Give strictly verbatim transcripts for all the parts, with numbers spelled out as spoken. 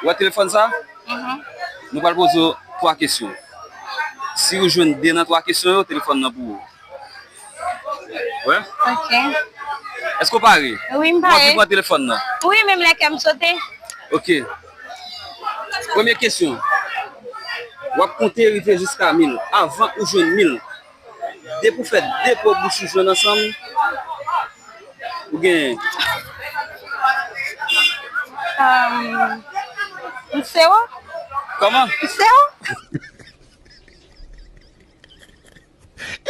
Ou wè telefòn sa? Mhm. Nou pral poze w twa kesyon. Si ou jwenn de nan twa kesyon yo, telefòn nan pou ou. Wè? Ok. Èske w pare? Wi, m pare. Ou anvi pran telefòn nan? Wi, menm lè kè m sote. Ok. Premye kesyon. W ap konte rive jiska mil. Avan ou jwenn mil, depi w fè de po bouch ou jwenn ansanm, ou genyen. Um, m se ou? Kòman? M se ou?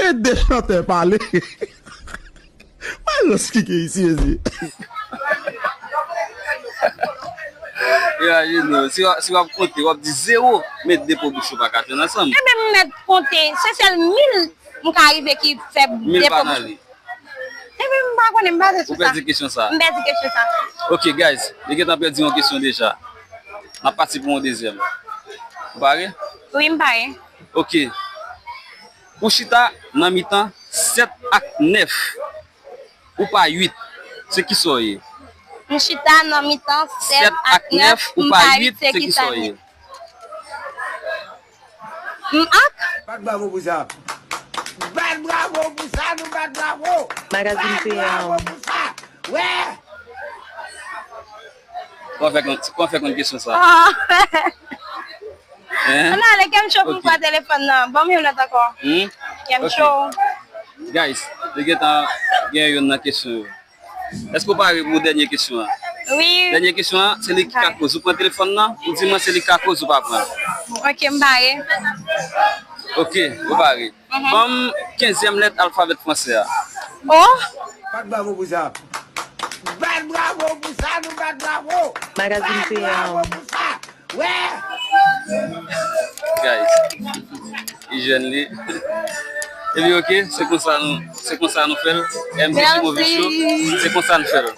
E de chantè pale. Mwen rans ki gen isi, mezi. Imajine w, si w ap, si w ap konte, w ap di zewo, men de po bouch ou pa ka jwenn ansanm. Ebyen, m mèt konte, se sèl mil m ka rive ki fè de po bouch. Mil pa nan li. Ebyen, m pa konnen, m baze sou sa. Ou pèdi kesyon sa. M pèdi kesyon sa. Ok, guys, li gentan pèdi yon kesyon deja. N ap pati pou yon dezyèm. Ou pare? Wi, m pare. Ok. Ou chita nan mitan sèt ak nèf, ou pa uit, se kisa w ye? M chita nan mitan sèt ak nèf, ou pa uit, se kisa m ye? M ak? Bat bravo pou sa. Bat bravo pou sa, nou bat bravo. Magazine P A. Bat bravo pou sa. Wè. Kòman fè konn, kòman fè konn kesyon sa? Ah. Hein? Ann ale, kè m cho pou m pran telefòn nan. Ban m yon lòt ankò. Hmm? Kè m cho. Ok. Guys, li gentan gen youn nan kesyon yo. Èske w pare pou dènye kesyon an? Wi. Dènye kesyon an, se li ki ka koze. Ou pran telefòn nan, ou di mwen se li ki ka koze, ou pa pran. Ok, m pare. Ok, ou pare. Mhm. Ban m kenzyèm lèt alfabè fransè a. O. Bat bravo pou sa. Bat bravo pou sa, nou bat bravo. Magazine P A. Bat bravo pou sa. Wè. Guys, li jwenn li. Epi ok, se konsa nou, se konsa nou fè l. M J Movies Show, se konsa nou fè l.